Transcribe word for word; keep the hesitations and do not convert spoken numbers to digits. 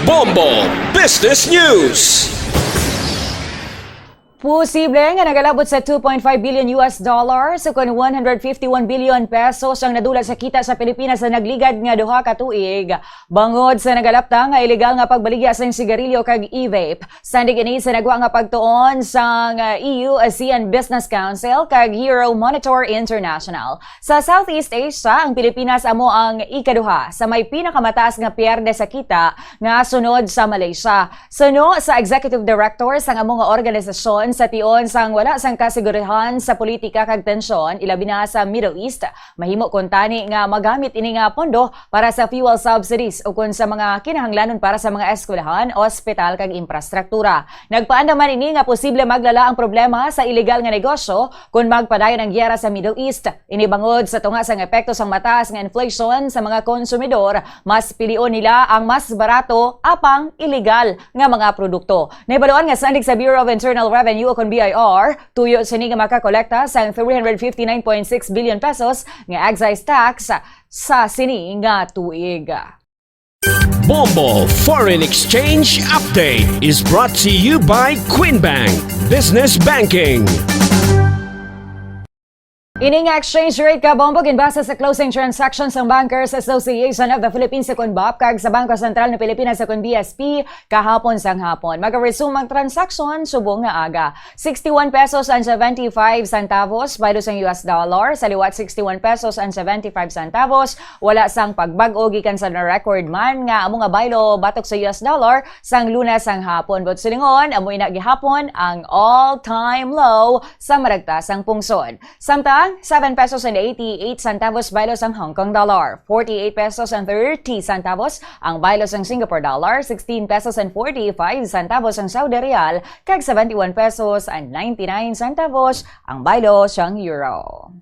Bombo Business News. Posible nga nagalabot sa two point five billion U S dollars o kon one hundred fifty-one billion pesos ang nadula sa kita sa Pilipinas sa nagligad nga duha ka tuig bangod sa nagalapta nga iligal nga pagbaligya sang sigarilyo kag e-vape. Sandig ini sa nagwa nga pagtuon sang, uh, E U ASEAN Business Council kag Euromonitor International. Sa Southeast Asia, ang Pilipinas amo ang ikaduha sa may pinakamataas nga pierde sa kita nga sunod sa Malaysia. Suno sa executive director sang amo nga organisasyon, sa tion sang wala sang kasigurihan sa politika kag tensyon, ilabi na sa Middle East, mahimo kuntani nga magamit ini nga pondo para sa fuel subsidies ukon sa mga kinahanglanon para sa mga eskwelahan, ospital kag infrastruktura. Nagpaandam man ini nga posible maglala ang problema sa iligal nga negosyo kon magpadayon ang giyera sa Middle East. Ini bangod sa tunga sang epekto sang mataas nga inflation sa mga konsumidor, mas pilion nila ang mas barato apang iligal nga mga produkto. Nahibaluan nga sandig sa Bureau of Internal Revenue o kon B I R, tuyo sini nga makakolekta sang three hundred fifty-nine point six billion pesos nga excise tax sa sini nga tuig. Bombo Foreign Exchange Update is brought to you by Queen Bank Business Banking. Ini nga exchange rate, Kabombo, ginbase sa closing transactions sang Bankers Association of the Philippines o kon BOPH kag sa Bangko Sentral ng Pilipinas o kon B S P kahapon sang hapon. Mag-resume ang transaksyon subong nga aga. Sixty-one pesos and seventy-five centavos baylo sang U S dollar, sa liwat sixty-one pesos and seventy-five centavos, wala sang pagbag-o gikan sa na-record man nga amo nga baylo batok sa U S dollar sang Lunes sang hapon. But silingon, amo ina gihapon ang all-time low sa maragta sang pungsod. Samtang, seven pesos and eighty-eight centavos baylo sang Hong Kong dollar, forty-eight pesos and thirty centavos ang baylo sang Singapore dollar, sixteen pesos and forty-five centavos ang Saudi rial, kag seventy-one pesos and ninety-nine centavos ang baylo sang euro.